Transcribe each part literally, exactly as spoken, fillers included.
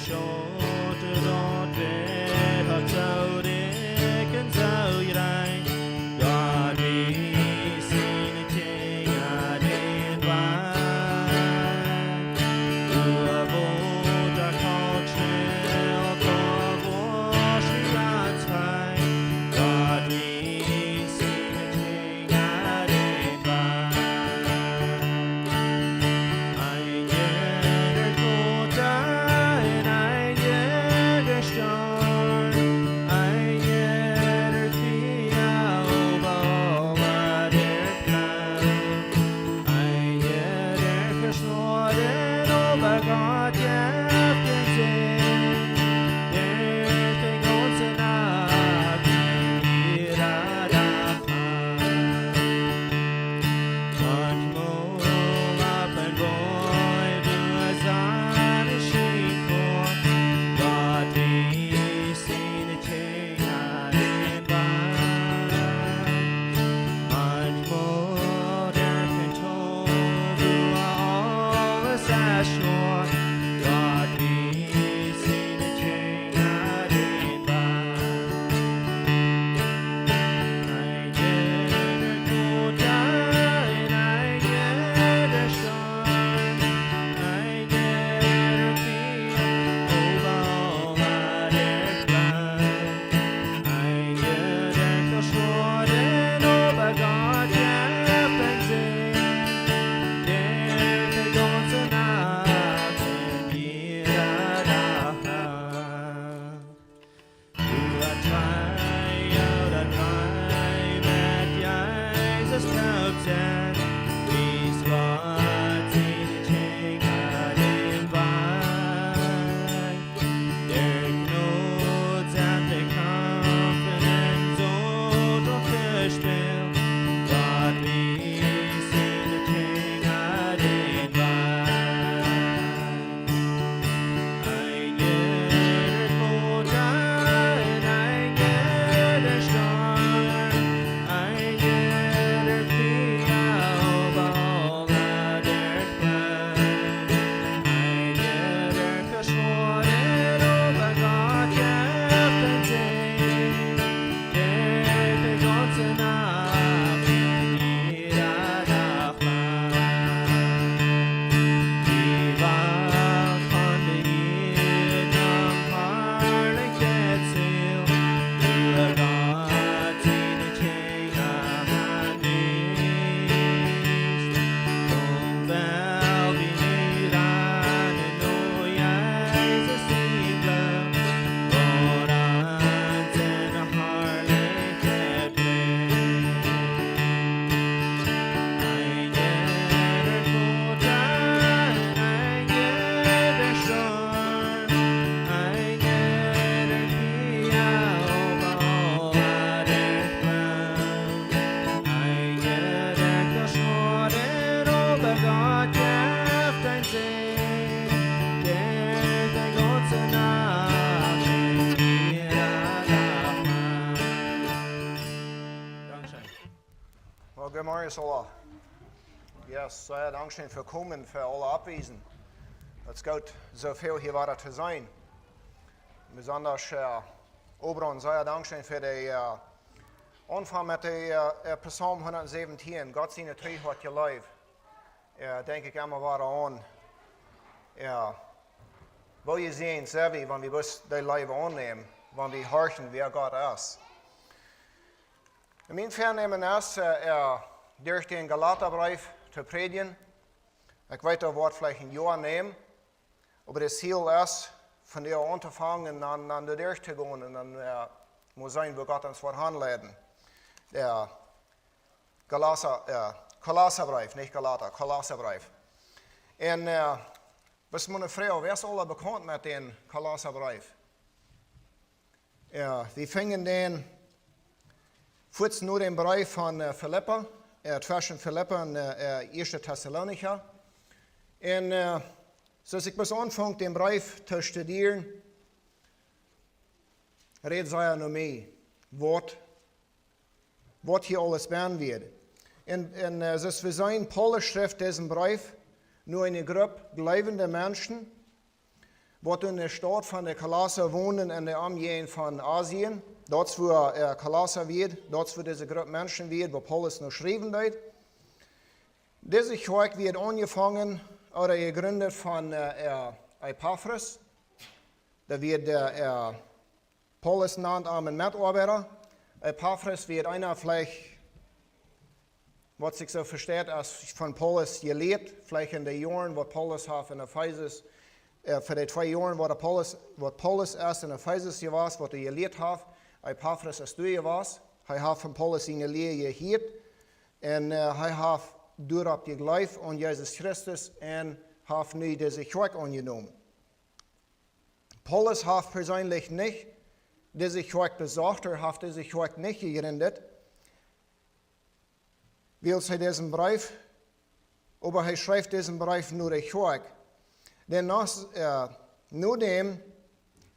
Schaut daut Welt soo dick un soo jrein, Gott wiest siene Kjinja dän Wajch. Äwa Wota kalt schnell, kalt woascht wie ons fein, Gott wiest siene Kjinja dän Wajch. Een jiedet Wota un een jieda Storm, een jiedet Fia äwa aula de Welt, een jieda veschloagen, oba Gott jeft dän Säajen derch de gaunze Nacht un jieda Dach. Manchmol opp een Boajch, wua Sonn schient, Gott wiest siene Kjinja dän Wajch. Manchmol derch een Tol, wua aules es schwoa, Gott wiest siene Kjinja dän Wajch. Een jiedet Wota un een jieda Storm, een jieda Fia äwa aula de Welt, een jieda veschloagen, oba Gott jeft dän Säajen derch de gaunze Nacht un jieda Dach. Wua twee ooda dree met Jesus toop sent, wiest Gott siene Kjinja dän Wajch. Derch Noot, Sindach, Kaumf un Soton un Spell, Gott wiest siene Kjinja dän Wajch. Een jiedet Wota un een jieda Storm, een jieda Fia äwa aula de Welt, een jieda veschloagen, oba Gott jeft dän Säajen derch de gaunze Nacht un jieda Dach. Dankscheen. Well, good morning, Sola. Yes, sea dankscheen fa komen, fa aule Aufwiesen. Daut es goot, soo väl hia wada to sennen. Besonda, äh, Obron, sea dankscheen fa dän, äh, Aunfank met dän, äh, äh, Psalm hundatsäwentieen, Gott siene Tru haft jeläft. Äh, denkj ekj emma wada aun. Jo. Woo jesäajent sent wie, wan wie bloos dee Leew aunnämen, wan wie horchen, wäa Gott es. Un mien Väanämen es, äh, äh, derch dän Galatabreef to prädjen. Ekj weet, daut woat veleicht een Joa nämen, oba daut Ziel es, von doa auntofangen un dan, dan doa derch to gonen un dan, äh, mott seenen, wua Gott ons woat hanleiden. Jo. Galata, äh, Kolosabreef, nich Galata, Kolosabreef. Un, äh, waut mie nu froagt, wäa es aul bekaunt met dän Kolosabreef? Jo, wie finjen dän fuaz no dän Breef von, äh, Filippa, äh, tweschen Filippa un, äh, äh, Ieeschte Tessalonicha. Un, äh, soo aus ekj bloos aunfunk dän Breef to studieren, rät hee no mie, waut, waut hia aules bennen woat. Un, un, äh, soo aus wie seenen, Paulus schrift disen Breef no eene Grupp jleewende Menschen, waut en de Staut von de Kolossa wonden en de Omjäajent von Asien. Daut es wua, äh, Kolossa wia, daut es wua dise Grupp Menschen wia, wua Paulus no schriewen deed. Dise Kjoakj wia aunjefongen ooda jejrindt von, äh, äh, Epaphras. Daut wia de, äh, Paulus nant am een Metoabeida. Epaphras wia eena veleicht, waut sikj soo vesteit, aus von Paulus jelieet, veleicht en de Joaren, waut Paulus haft en Efesus, äh, fa de twee Joaren, waut Paulus, waut Paulus es en Efesus jewast, waut hee jelieet haft, Epaphras es doa jewast. Hee haft von Paulus siene Lia jehieet un, äh, hee haft doaropp jejleeft aun Jesus Christus un haft nu dise Kjoakj aunjenomen. Paulus haft perseenlich nich dise Kjoakj besocht, hee haft dise Kjoakj nich jejrindt, wiels hee disen Breef, oba hee schrift disen Breef no de Kjoakj. Dan no, äh, no däm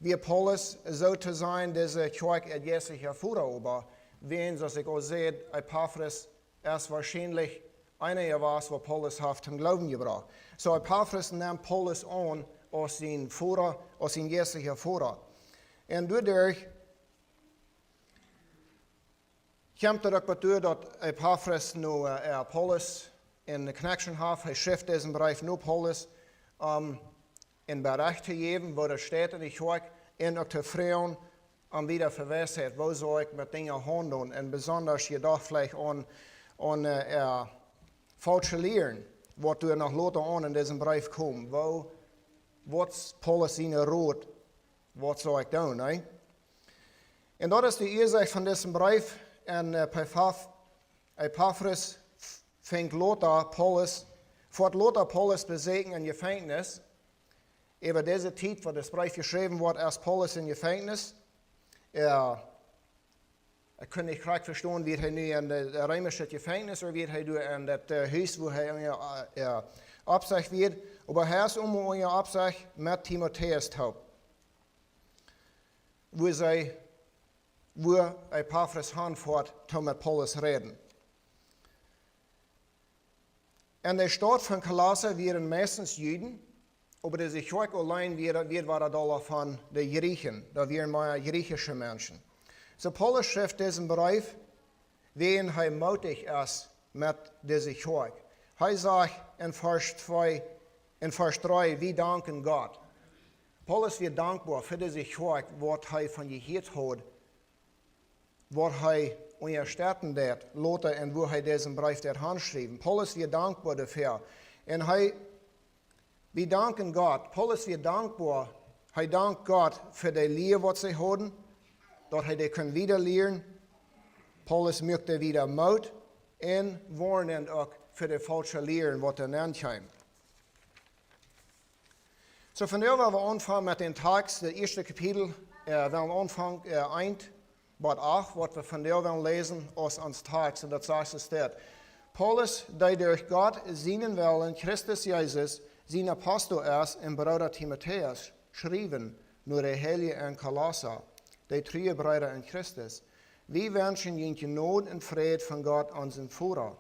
wia Paulus soo to sajen dise Kjoakj äa jeistlicha Voda, oba wäajen, soo aus ekj aul säd, Epaphras es woarschienlich eena jewast, waut Paulus haft toom Gloowen jebrocht. Soo Epaphras nemt Paulus aun aus sien Voda, aus sien jeistlicha Voda. Un doaderch kjemt daut uk bat doa, daut Epaphras no, äh, äh, Paulus ne connection haft. Hee schrift disen Breef no Paulus, om een Berecht to jäwen, woo daut steit en de Kjoakj, un uk to froagen om wieda Weisheit, woo saul ekj met Dinja haundlen, un besonda jedocht veleicht aun, aun, äh, äh, faulsche Lieren, waut doa noch lota aun en disen Breef kjemt, woo, waut es Paulus sien Rot, waut saul ekj doonen, nä? Un daut es de Uasoak von disen Breef. Un, äh, Epaf-, Epaphras f-, finjt lota Paulus, foat lota Paulus beseakjen em Jefenkjnis. Äwa dise Tiet, wua dis Breef jeschräwen woat, es Paulus em Jefenkjnis. Hee, ekj kunn nich krakjt vestonen, wia hee nu en daut, äh, reemische Jefenkjnis ooda wia hee doa en daut, äh, Hus, wua hee unja, äh, äh, Oppsecht wia. Oba hee es unja Oppsecht met Timotäus toop, wua see, wua Epaphras hanfoat, toom met Paulus räden. En de Staut von Kolossa wieren meistens Juden, oba dise Kjoakj auleen wia, wia wada dolla von de Jriechen, daut wieren mea jriechische Menschen. Soo Paulus schrift disen Breef, wäajen hee mootich es met dise Kjoakj. Hee sajcht en Varsch twee, en Varsch dree: "Wie danken Gott." Paulus wia dankboa fa dise Kjoakj, waut hee von jehieet haud, waut hee unjastetten deed, lota, un wua hee disen Breef deed hanschriewen. Paulus wia dankboa doafäa. Un hee, wie danken Gott. Paulus wia dankboa. Hee dankt Gott fa de Lia, waut see hauden, daut hee dee kunn wieda lieren. Paulus muak wieda Moot un woarnend uk fa de faulsche Lieren, waut doa nenn kjeemen. Soo, vondoag well wie aunfangen met dän Tekst, daut ieeschte Kapitel, äh, well wie aunfangen, äh, eent bat acht, waut wie vondoag wellen läsen aus ons Tekst, un daut sajcht soo dit: "Paulus, dee derch Gott sienen Wellen Christus Jesus sien Apostel es, un Brooda Timotäus, schriewen no de Heilje en Kolossa, de true Breeda en Christus. Wie wenschen junt Jnod un Fräd von Gott, onsen Voda.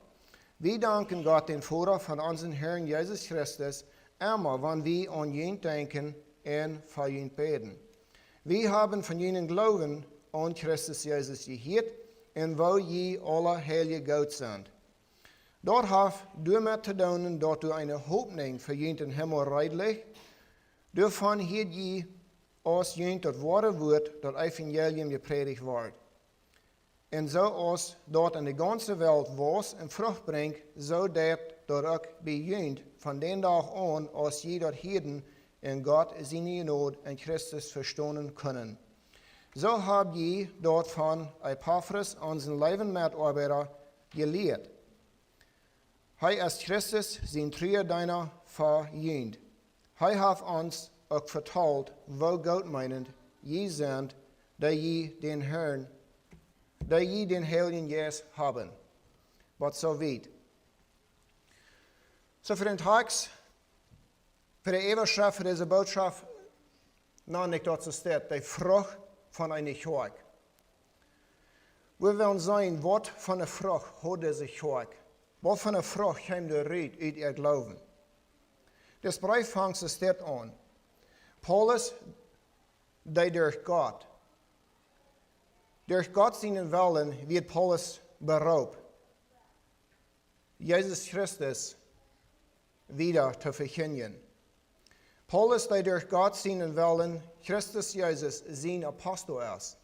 Wie danken Gott, dän Voda von onsen Herrn Jesus Christus, emma, wan wie aun junt denkjen un fa junt bäden. Wie haben von junen Gloowen aun Christus Jesus jehieet un woo jie aule Heilje goot sent. Daut haft doamet to doonen, daut doa eene Hopninj fa junt em Himmel reed licht. Doavon hieed jie, aus junt daut woare Wuat, daut Evangelium, jeprädicht wort. Un soo aus daut en de gaunze Welt wausst un Frucht brinjt, soo deit daut uk bie junt von dän Dach aun, aus jie daut hieeden un Gott siene Jnod en Christus vestonen kunnen. Soo hab jie daut von Epaphras, onsen leewen Metoabeida, jelieet. Hee es Christus sien trua Deena fa junt. Hee haft ons uk vetalt, woo gootmeenent jie sent, daut jie dän Herrn, daut jie dän Heiljen Jeist haben." Waut soo wiet. Soo, fa dän Tekst, fa de Äwaschreft fa dise Bootschoft, nu, ekj daut soo steit, de Frucht von eene Kjoakj. Wie wellen seenen, waut fa eene Frucht haud dise Kjoakj. Waut fa eene Frucht kjeem doa rut ut äa Gloowen. Dis Breef fangt soo steit aun. Paulus, dee derch Gott, derch Gott sienen Wellen wort Paulus beroopt, Jesus Christus wieda to vekjindjen. Paulus, dee derch Gott sienen Wellen Christus Jesus sien Apostel es.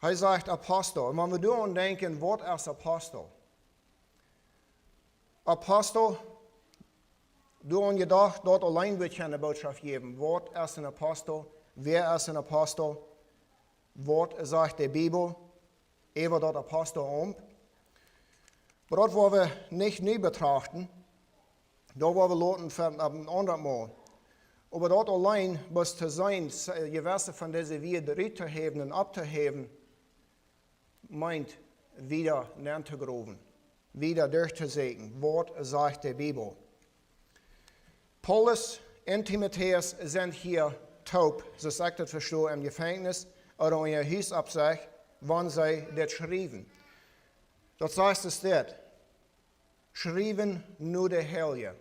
Hee sajcht Apostel. Un wan wie doaraun denkjen, waut es Apostel? Apostel, doaraun jedocht, daut auleen wudd kjeene Bootschoft jäwen. Waut es een Apostel? Wäa es een Apostel? Waut sajcht de Bibel äwa daut Apostel aun? Oba daut woa wie nich nu betrachten, daut woa wie loten fa een aundret Mol. Oba daut auleen bloos to seenen, s-, jewesse von dise Wieed ruttohäwen un opptohäwen, meent wieda nentogrowen, wieda derchtoseenen, waut sajcht de Bibel. Paulus un Timotäus sent hia toop, soo aus ekj daut vesto, em Jefenkjnis, ooda en äa Hus opp sikj, wan see dit schriewen. Daut sajcht es dit: Schriewen no de Heilje.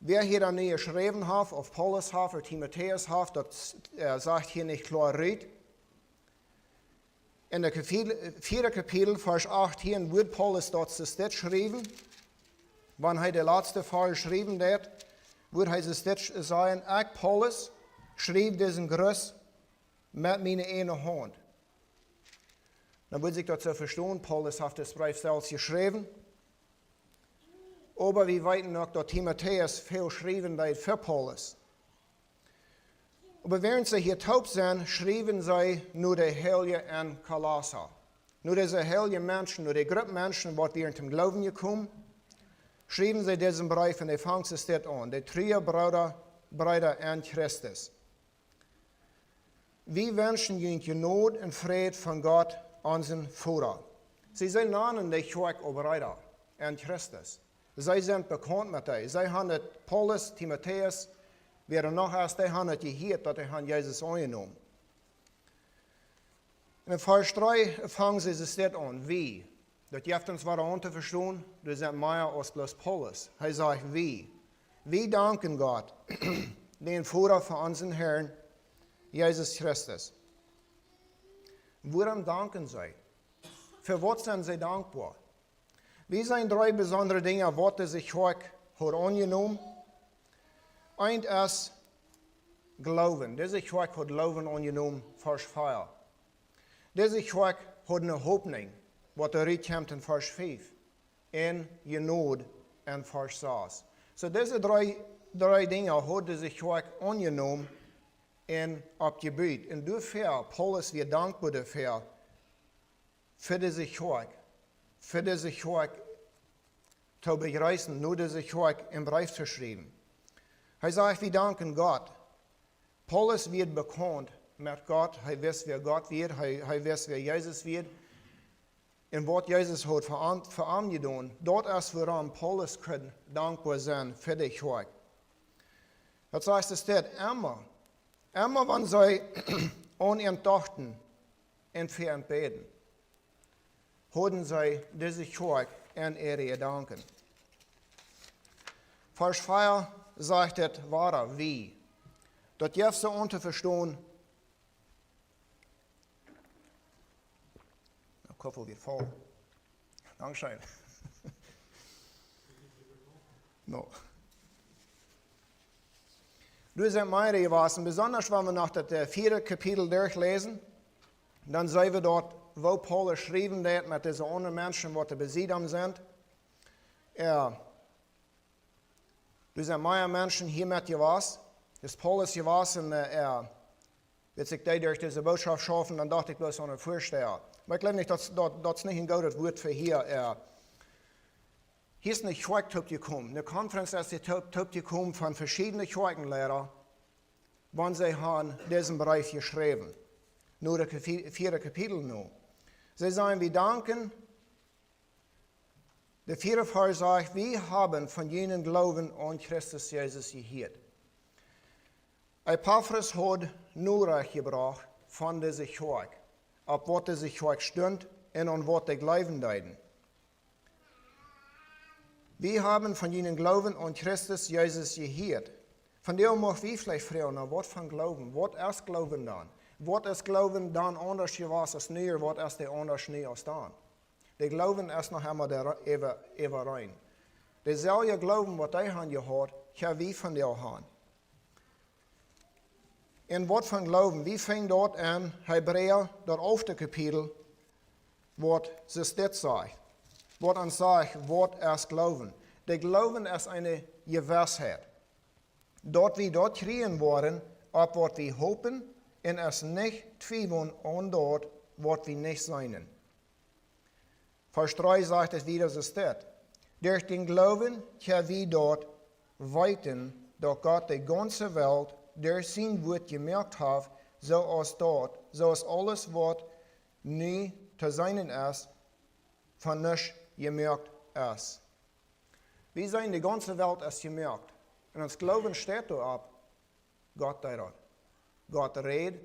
Wäa hia dan nu jeschräwen haft, auf Paulus haft, ooda Timotäus haft, daut, äh, sajcht hia nich kloa rut. En de Kapitel, vieede Kapitel, Varsch achtieen, wudd Paulus daut soo dit schriewen. Wan hee de latste Varsch schriewen deed, wudd hee soo dit sajen: Ekj, Paulus, schriew disen Gruss met miene ieejne Haunt. Dan wudd sikj daut soo vestonen, Paulus haft disen Breef selfst jeschräwen. Oba wie weeten uk, daut Timotäus väl schriewen deed fa Paulus. Oba wäarent see hia toop sent, schriewen see no de Heilje en Kolossa. No dise heilje Menschen, no de Grupp Menschen, waut wieren toom Gloowen jekomen, schriewen see disen Breef un dee fangt soo dit aun: De true Breeda, Breeda en Christus. Wie wenschen junt Jnod un Fräd von Gott, onsen Voda. See, see nanen de Kjoakj uk Breeda en Christus. See sent bekaunt met dee. See haben daut, Paulus, Timotäus, wäa noch es, dee haben daut jehieet, daut dee haben Jesus aunjenomen. En Varsch dree fangen see soo dit aun: Wie. Daut jeft ons waut aun to vestonen, doa sent mea aus bloos Paulus. Hee sajcht: Wie. Wie danken Gott, dän Voda von onsen Herrn Jesus Christus. Wuarom danken see? Fa waut sent see dankboa? Wie seenen dree besondre Dinja, waut dise Kjoakj haud aunjenomen. Eent es Gloowen. Dise Kjoakj haud Gloowen aunjenomen, Varsch vea. Dise Kjoakj haud eene Hopninj, waut doa rutkjemt en Varsch fief. En Jnod en Varsch sas. Soo dise dree, dree Dinja haud dise Kjoakj aunjenomen en oppjebut. Un doafäa, Paulus wia dankboa doafäa, fa dise Kjoakj, fa dise Kjoakj to bejreessen, no dise Kjoakj eenen Breef to schriewen. Hee sajcht: Wie danken Gott. Paulus wia bekaunt met Gott, hee wist, wäa Gott wia, hee, hee wist, wäa Jesus wia, un waut Jesus haud fa am, fa am jedonen. Daut es wuarom Paulus kunn dankboa sennen fa de Kjoakj. Daut sajcht es dit: Emma, emma wan see aun an dochten un fa an bäden, hauden see dise Kjoakj en äare Jedanken. Varsch vea sajcht et wada: Wie. Daut jeft soo aun to vestonen. Na, Koffel wia voll. Dankscheen. No. Doa sent mearere jewast, besonda wan wie noch daut, äh, vieede Kapitel derchläsen, dan seenen wie doa, woo Paulus schriewen deed met dise aundre Menschen, waut doa bie am sent. Jo. Doa sent mea Menschen hia met jewast. Es Paulus jewast un, äh, hee, wan ekj dee derch dise Bootschoft schaufen, dan docht ekj bloos aun een Väasteha. Oba ekj jleew nich, daut, daut, daut es nich een goodet Wuat fa hia, äh, hia es eene Kjoakj toopjekomen. Eene Conference es hia toop, toopjekomen von veschiedne Kjoakjenleida, wan see haben disen Breef jeschräwen. No de Kapi-, vieede Kapitel no. See sajen: Wie danken, de vieede Varsch sajcht: Wie haben von junen Gloowen aun Christus Jesus jehieet. Epafras haud Norecht jebrocht von dise Kjoakj, opp waut dise Kjoakj stunt un aun waut dee jleewen deeden. Wie haben von junen Gloowen aun Christus Jesus jehieet Von dee mucht wie veleicht froagen, na, waut von Gloowen? Waut es Gloowen dan? Waut es Gloowen dan aundasch jewast aus nu? Waut es dee aundasch nu aus dan? De Gloowen es noch emma de re-, äwa-, äwareen. Deselwje Gloowen, waut dee han jehaut, kjenn wie vondoag han. Un waut von Gloowen? Wie finjen daut en Hebräa, daut alfte Kapitel, waut see dit sajcht. Waut ons sajcht, waut es Gloowen? De Gloowen es eene Jewissheit, daut wie daut kjrieen woaren, opp waut wie hopen, un es nich twieweln aun daut, waut wie nich seenen. Varsch dree sajcht et wada, soo steit: Derch dän Gloowen kjenn wie daut weeten, daut Gott de gaunze Welt derch sien Wuat jemoakt haft, soo aus daut, soo aus aules, waut nu to seenen es, von nuscht jemoakt es. Wie seenen, de gaunze Welt es jemoakt. Un ons Gloowen steit doaropp, Gott deed daut. Gott räd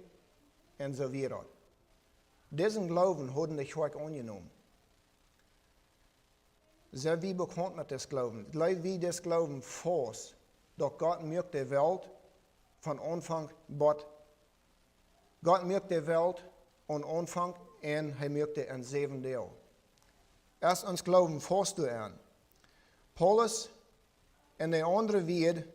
un soo wia daut. Disen Gloowen hauden de Kjoakj aunjenomen. Sent wie bekaunt met dis Gloowen? Jleew wie dis Gloowen faust, daut Gott muak de Welt von Aunfank bat, Gott muak de Welt aun Aunfank un hee muak dee en säwen Doag? Es ons Gloowen faust doaraun? Paulus un de aundre wieren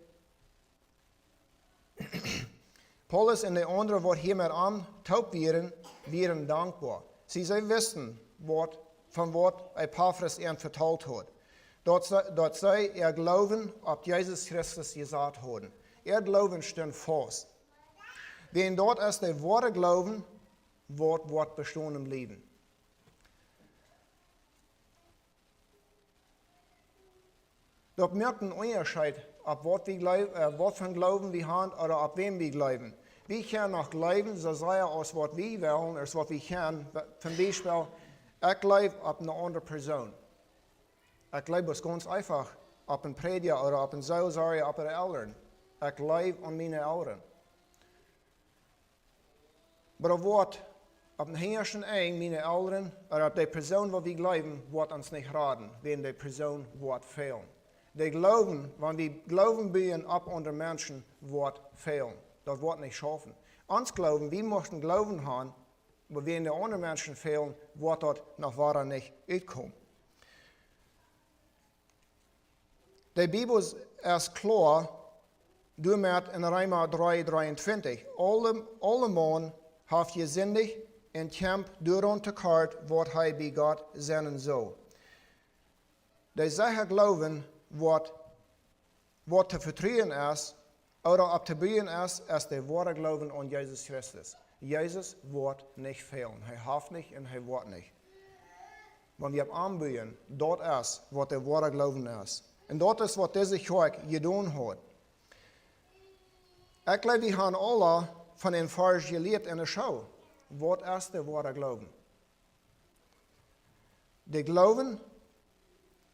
Paulus un de aundre, waut hia met am toop wieren, wieren dankboa. See, see wisten, waut, von waut Epafras an vetalt haud. Daut see, daut see äa Gloowen opp Jesus Christus jesat hauden. Äa Gloowen stunt faust. Wiels daut es de woare Gloowen, waut, waut bestonen bliewen. Daut moakt een Unjascheet, opp waut wie jleew-, äh, waut von Gloowen wie han ooda opp wäm wie jleewen. Wie kjennen noch jleewen, soo sea aus waut wie wellen, aus waut wie kjennen. Toom Biespel, ekj jleew opp eene aundre Persoon. Ekj jleew, daut es gaunz eefach, opp een Prädja ooda opp een Seelsorja, opp de Elren. Ekj jleew aun miene Elren. Oba waut opp dän hinjaschten Enj miene Elren, ooda opp dee Persoon, waut wie jleewen, woat ons nich raden, wiels dee Persoon woat fälen. De Gloowen, wan wie Gloowen buen opp aundre Menschen, woat fälen. Daut woat nich schaufen. Ons Gloowen, wie muchten Gloowen han, oba wan de aundre Menschen fälen, woat daut noch wada nich utkomen. De Bibel es kloa doamet en Reema dree dreeuntwintich: Aule, aule Maun haft jesindicht un kjemt doaraun to kort, waut hee bie Gott sennen sull. De secha Gloowen, waut, waut to vetruen es, ooda opp to buen es, es de woare Gloowen aun Jesus Christus. Jesus woat nich fälen. Hee haft nich un hee woat nich. Wan wie opp am buen, daut es, waut de woare Gloowen es. Un daut es, waut dise Kjoakj jedonen haft. Ekj jleew, wie haben aula von een Varsch jelieet en de School. Waut es de woare Gloowen? De Gloowen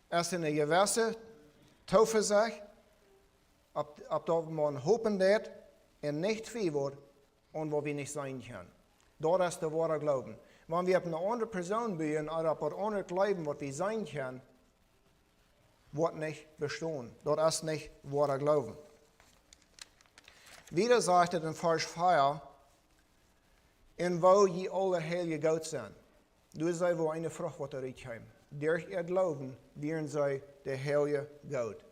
es eene jewesse Toovesecht, opp, opp daut maun hopen deit un nich twiewelt aun waut wie nich seenen kjennen. Daut es de woare Gloowen. Wan wie opp eene aundre Persoon buen ooda opp waut aundret jleewen, waut wie seenen kjennen, woat nich bestonen. Daut es nich woare Gloowen. Wada sajcht et en Varsch vea: Un woo jie aule Heilje goot sent. Doa see woo eene Frucht, waut doa rutkjeem. Derch äa Gloowen wieren see de Heilje goot.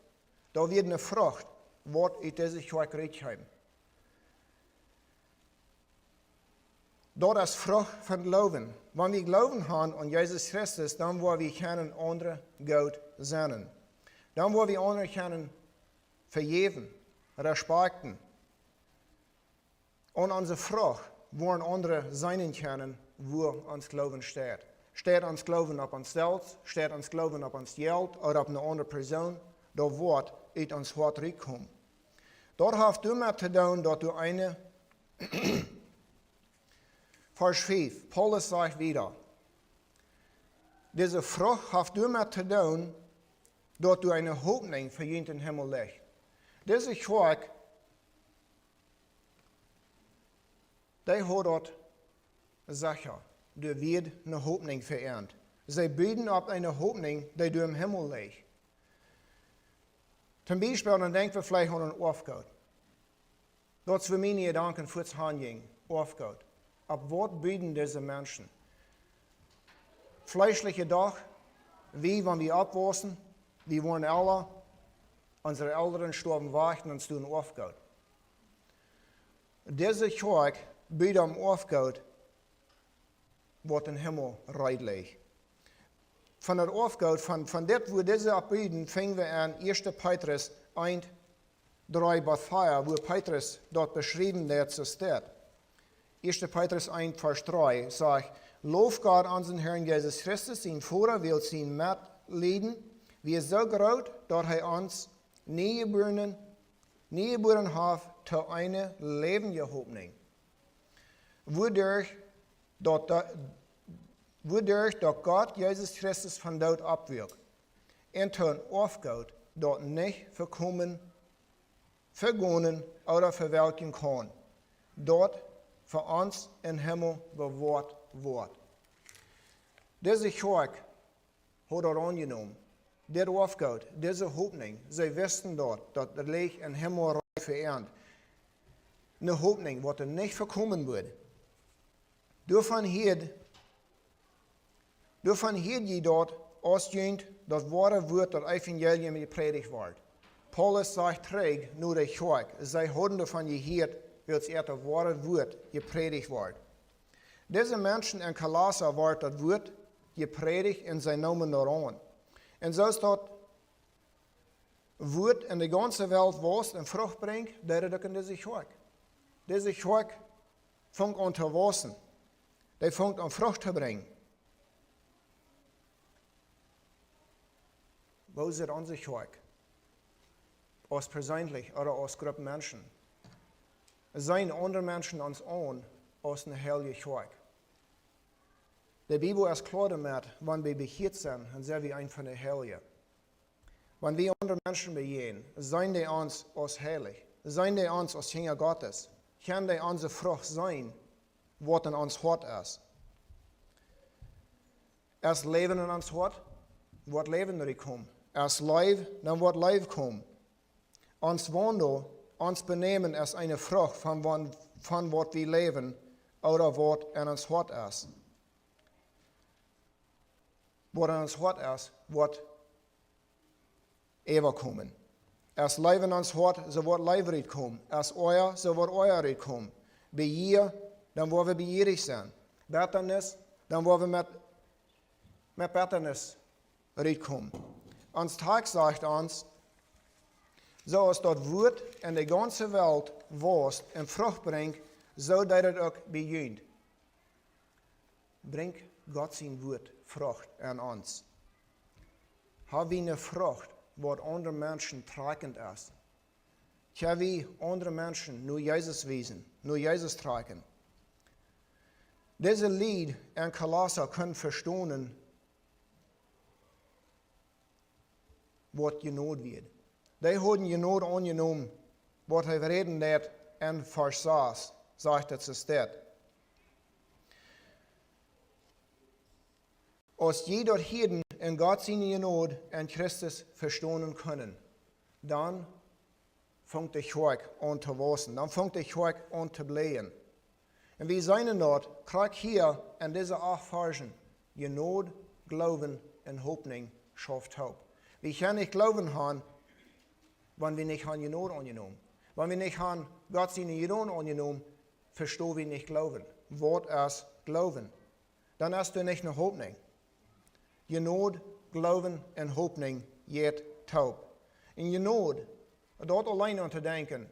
Doa wia eene Frucht, waut ut dise Kjoakj rutkjeem. Daut es Frucht von Gloowen. Wan wie Gloowen haben aun Jesus Christus, dan woa wie kjennen aundre goot sennen. Dan woa wie aundre kjennen vejäwen, respakjten. Aun onse Frucht woaren aundre seenen kjennen, woo ons Gloowen steit. Steit ons Gloowen opp ons selfst, steit ons Gloowen opp ons Jelt ooda opp eene aundre Persoon, daut woat ut ons Hoat rutkomen. Daut haft doamet to doonen, daut du eene, Varsch fief, Paulus sajcht wada, dise Frucht haft doamet to doonen, daut du eene Hopninj fa junt em Himmel hast. Dise Kjoakj, dee haud daut secha, doa wia eene Hopninj fa an. See buden opp eene Hopninj, dee doa em Himmel lach. Toom Biespel, dan denkj wie veleicht aun een Oafgoot. Daut es wua miene Jedanken fuaz han jinjen, Oafgoot. Opp waut buden dise Menschen? Fleeschliche Dinja, wie, wan wie oppwaussen, wie wieren ella, onse Elren storwen wajch un ons doonen Oafgoot. Dise Kjoakj bud aum Oafgoot, waut em Himmel reed lach. Von daut Oafgoot, von, von dit, wua dise opp buden, finj wie aun ieeschte Petrus eent, dree bat vea, wua Petrus daut beschriewen deed, soo steit. Ieeschte Petrus eent, Varsch dree, sajcht: "Loft Gott, onsen Herrn Jesus Christus, sien Voda, wiels sien Metleiden wia soo groot, daut hee ons niejebuaren, niejebuaren haft to eene läwendje Hopninj, wuaderch daut, wuaderch daut Gott Jesus Christus vom Doot oppwakjt, un to een Oafgoot, daut nich vekomen, vegonen ooda vewelkjen kaun, daut fa ons em Himmel bewoat woat." Dise Kjoakj haud daut aunjenomen. Dit Oafgoot, dise Hopninj, see wisten daut, daut doa lach een Himmel reed fa an. Eene Hopninj, waut doa nich vekomen wudd. Doavon hieed, doavon hieed jie daut, aus junt daut woare Wuat, daut Evangelium jeprädicht wort. Paulus sajcht trigj no de Kjoakj, see hauden doavon jehieet, wiels an daut woare Wuat jeprädicht wort. Dise Menschen en Kolossa wort daut Wuat jeprädicht un see neemen daut aun. Un soo aus daut Wuat en de gaunze Welt wausst un Frucht brinjt, deed daut uk en dise Kjoakj. Dise Kjoakj funk aun to waussen. Dee funk aun Frucht to brinjen. Woo sitt onse Kjoakj? Aus perseenlich ooda aus Grupp Menschen? Seenen aundre Menschen ons aun aus eene heilje Kjoakj? De Bibel es kloa doamet, wan wie bekjieet sent, dan sent wie een von de Heilje. Wan wie aundre Menschen bejäajnen, seenen dee ons aus heilich, seenen dee ons aus Kjinja Gottes, kjennen dee onse Frucht seenen, waut en ons Hoat es. Es Läwen en ons Hoat, woat Läwen rutkomen. Es Leew, dan woat Leew komen. Ons Waundel, ons Benämen es eene Frucht von, von, von waut wie läwen ooda waut en ons Hoat es. Waut en ons Hoat es, woat äwakomen. Es Leew en ons Hoat, soo woat Leew rutkomen. Es Oaja, soo woat Oaja rutkomen. Bejia, dan woa wie bejierich sennen. Bettanis, dan woa wie met, met Bettanis rutkomen. Ons Tekst sajcht ons, soo aus daut Wuat en de gaunze Welt wausst un Frucht brinjt, soo deed daut uk bie junt. Brinjt Gott sien Wuat Frucht en ons? Ha wie eene Frucht, waut aundre Menschen trakjent es? Kjenn wie aundre Menschen no Jesus wiesen, no Jesus trakjen? Dise Lied en Kolossa kunnen vestonen, waut Jnod wia. Dee hauden Jnod aunjenomen, waut hee räden deed en Varsch sas, sajcht et soo steit: "Aus jie daut hieeden un Gott siene Jnod en Christus vestonen kunnen, dan funk de Kjoakj aun to waussen, dan funk de Kjoakj aun to bleijen." Un wie seenen daut, krakjt hia en dise acht Varschen, Jnod, Gloowen un Hopninj schauft toop. Wie kjennen nich Gloowen han, wan wie nich han Jnod aunjenomen. Wan wie nich han Gott siene Jnod aunjenomen, vesto wie nich Gloowen. Waut es Gloowen? Dan es doa nich ne Hopninj. Jnod, Gloowen un Hopninj jeit toop. Un Jnod, doa auleen aun to denkjen,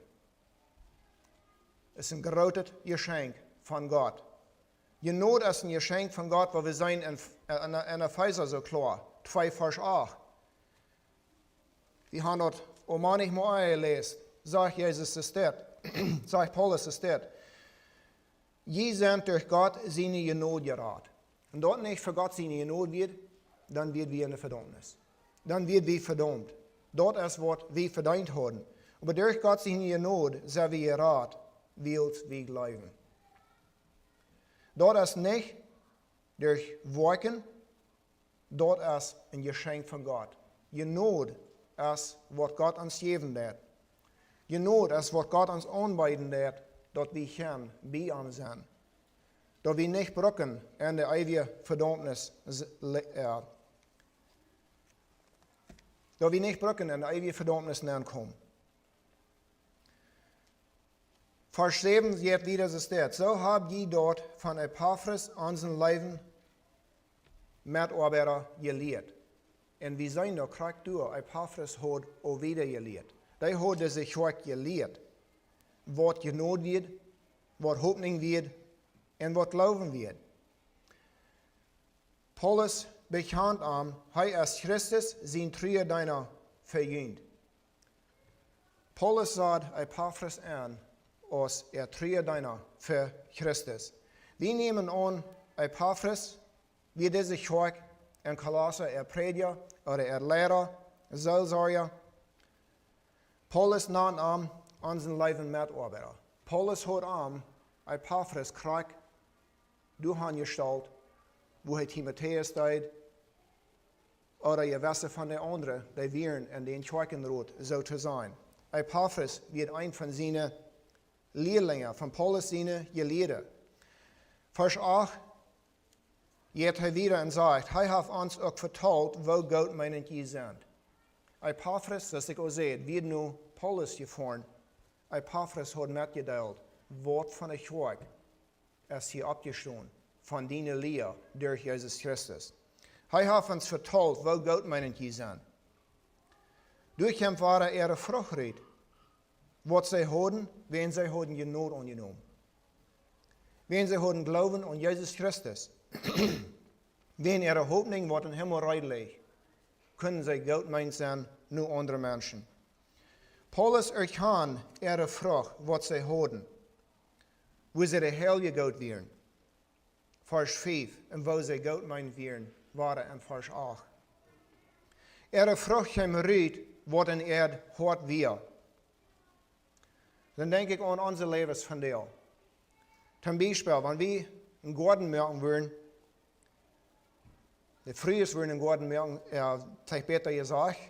es een grootet Jeschenkj von Gott. Jnod es een Jeschenkj von Gott, waut wie seenen en, en, en Efeesa soo kloa, twee Varsch acht. Wie han daut aul mennich mol jeläst, sajcht Jesus soo steit, sajcht Paulus soo steit: "Jie sent derch Gott siene Jnod jerat." Un daut nich fa Gott siene Jnod wia, dan wia wie en de Vedaumnis. Dan wia wie vedaumt. Daut es waut wie vedeent hauden. Oba derch Gott siene Jnod sent wie jerat, wiels wie gloowen. Daut es nich derch Woakjen, daut es een Jeschenkj von Gott. Jnod es waut Gott ons jäwen deed. Jnod es waut Gott ons aunbeeden deed, daut wie kjennen bie am sennen. Daut wie nich brucken enne eewje Vedaumnis, daut wie nich brucken enne eewje Vedaumnis nenkomen. Varsch säwen sajcht wieda, soo steit: Soo hab jie daut von Epafras, onsen leewen Metoabeida, jelieet. Un wie seenen daut krakjt doa, Epafras haud uk wieda jelieet. Dee haud dise Kjoakj jelieet, waut Jnod wia, waut Hopninj wia un waut Gloowen wia. Paulus bekjant am, hee es Christus sien trua Deena fa junt. Paulus sach Epafras aun aus een trua Deena fa Christus. Wie nämen aun, Epafras wia dise Kjoakj en Kolossa äa Prädja ooda äa Liera, Seelsorja. Paulus nand am onsen leewen Metoabeida. Paulus haud am, Epafras, krakjt doa han jestalt, wua hee Timotäus deed, ooda jewesse von de aundre, dee wieren en dän Kjoakjenrot, soo to sajen. Epafras wia een von siene Lielinje, von Paulus siene Jelieede. Varsch acht jeit hee wieda un sajcht: Hee haft ons uk vetalt, woo gootmeenent jie sent. Epafras, soo aus ekj aul säd, wia no Paulus jefoaren. Epafras haud metjedeelt, waut von ne Kjoakj es hia oppjestonen, von diene Lia derch Jesus Christus. Hee haft ons vetalt, woo gootmeenent jie sent. Doa kjemt wada äare Frucht rut, waut see hauden, wiels see hauden Jnod aunjenomen. Wiels see hauden Gloowen aun Jesus Christus. Wiels äare Hopninj, waut em Himmel reed lach, kunnen see gootmeenent sennen no aundre Menschen. Paulus erkjant äare Frucht, waut see hauden, woo see de Heilje Gott wieren. Varsch fiew, un woo see gootmeenent wieren, wada en Varsch acht. Äare Frucht kjeem rut, waut en äa Hoat wia. Dan denkj ekj aun onse Läwes vondoag. Toom Biespel, wan wie een Goaden moaken wudden, de Frues wudden een Goaden moaken, jo, veleicht bäta jesajcht,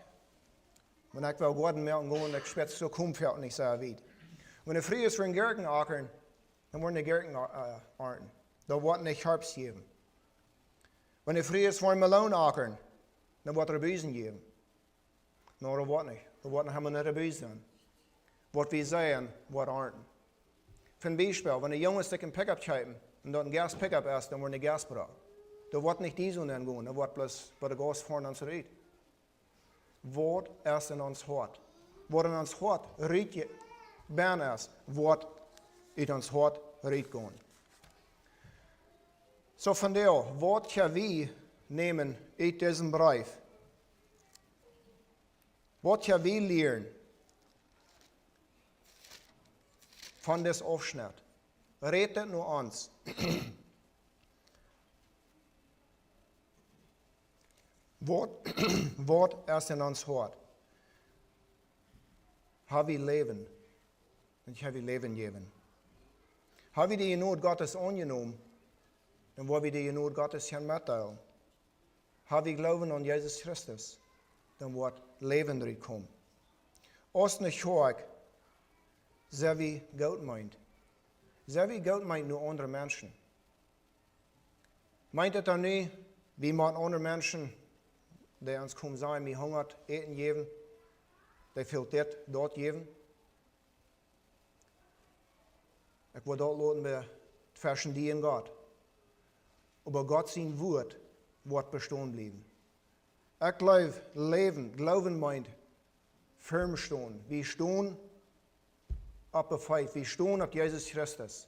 wan ekj wull Goaden moaken gonen, ekj spetz soo kaum fält nich soo wiet. Wan de Frues wudden Gurkjen akren, dan wudden de Gurkjen, äh, arnten. Dan wudden de Harpst jäwen. Wan de Frues wudden Meloon akren, dan wudd Rebusen jäwen. No, daut woat nich. Daut woat noch emma nich de Bus sennen. Waut wie seien, woat arnten. Toom Biespel, wan de Junges sikj een Pickup kjeepen un daut een Gas Pickup es, dan woat een Gas brukt. Daut woat nich Diesel nengonen, daut woat bloos bie de Gas foaren un soo wieda. Waut es en ons Hoat? Waut en ons Hoat rutje-, bennen es, woat ut ons Hoat rutkomen. Soo vondoag, waut kjenn wie nämen ut disen Breef? Waut kjenn wie lieren von disen Aufschnett? Rät et no ons? Waut, waut es en ons Hoat? Ha wie Läwen? Un ha wie Läwen jejäft? Ha wie de Jnod Gottes aunjenomen? Un woa wie de Jnod Gottes hia metdeelen? Ha wie Gloowen aun Jesus Christus? Dan woat Läwen rutkomen. Aus ne Kjoakj, sent wie gootmeenent? Sent wie gootmeenent no aundre Menschen? Meent et dan nu, wie motten aundre Menschen, dee ons komen sajen, mie hungat, Äten jäwen, dee fält dit, daut jäwen? Ekj well daut loten bie tweschen die un Gott. Oba Gott sien Wuat woat bestonen bliewen. Ekj jleew, Läwen, Gloowen meent firm stonen. Wie stonen opp de Feet. Wie stonen opp Jesus Christus.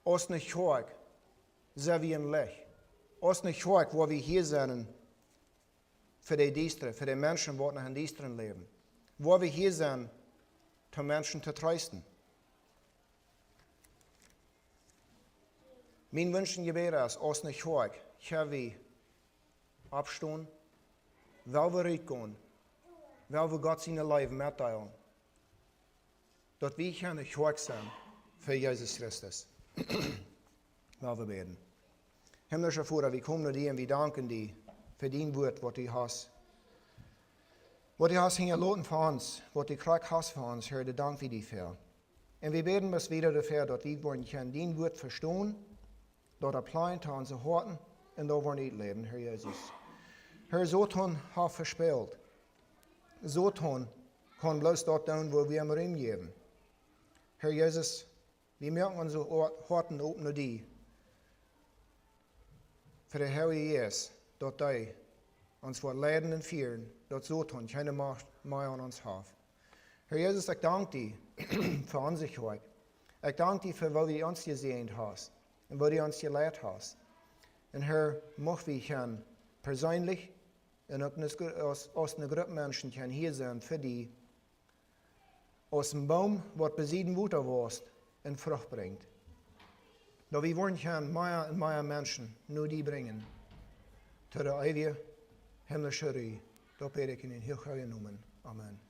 Aus ne Kjoakj sent wie een Licht. Aus ne Kjoakj, woa wie hia sennen fa de Diestre, fa de Menschen, waut noch em Diestren läwen. Woa wie hia sennen, om Menschen to treesten. Mien Wunsch un Jebäd es, aus ne Kjoakj, woa wie oppstonen, woa wie rutgonen, woa wie Gott siene Leew metdeelen, daut wie kjennen ne Kjoakj sennen fa Jesus Christus. Lot ons bäden. Himmlischa Voda, wie komen no die un wie danken die fa dien Wuat, waut du hast. Waut du hast hinjaloten fa ons, waut du krakjt hast fa ons, Herr, doa dank wie die fa. Un wie bäden bloos wada doafäa, daut wie woaren kjennen dien Wuat vestonen, daut daut plient to onse Hoaten un daut woaren utläwen, Herr Jesus. Herr, Soton haft vespält. Soton kaun bloos daut doonen, wua wie am Rum jäwen. Herr Jesus, wie moaken onse Hoa-, Hoaten op no die. Fa de Herr Jesus, daut dee ons woat leiden un fieren, daut Soton kjeene Macht mea aun ons haft. Herr Jesus, ekj dank die fa onse Kjoakj. Ekj dank die fa woo du ons jesäajent hast un woo du ons jeleit hast. Un Herr, mucht wie kjennen perseenlich un uk aus, aus, aus eene Grupp Menschen kjennen hia sennen fa die, aus een Boom, waut bie Sieden Wota wausst un Frucht brinjt. Daut wie woaren kjennen mea un mea Menschen no die brinjen, to de eewje himlische Rua. Daut bäd ekj en dien heiljen Nomen. Amen.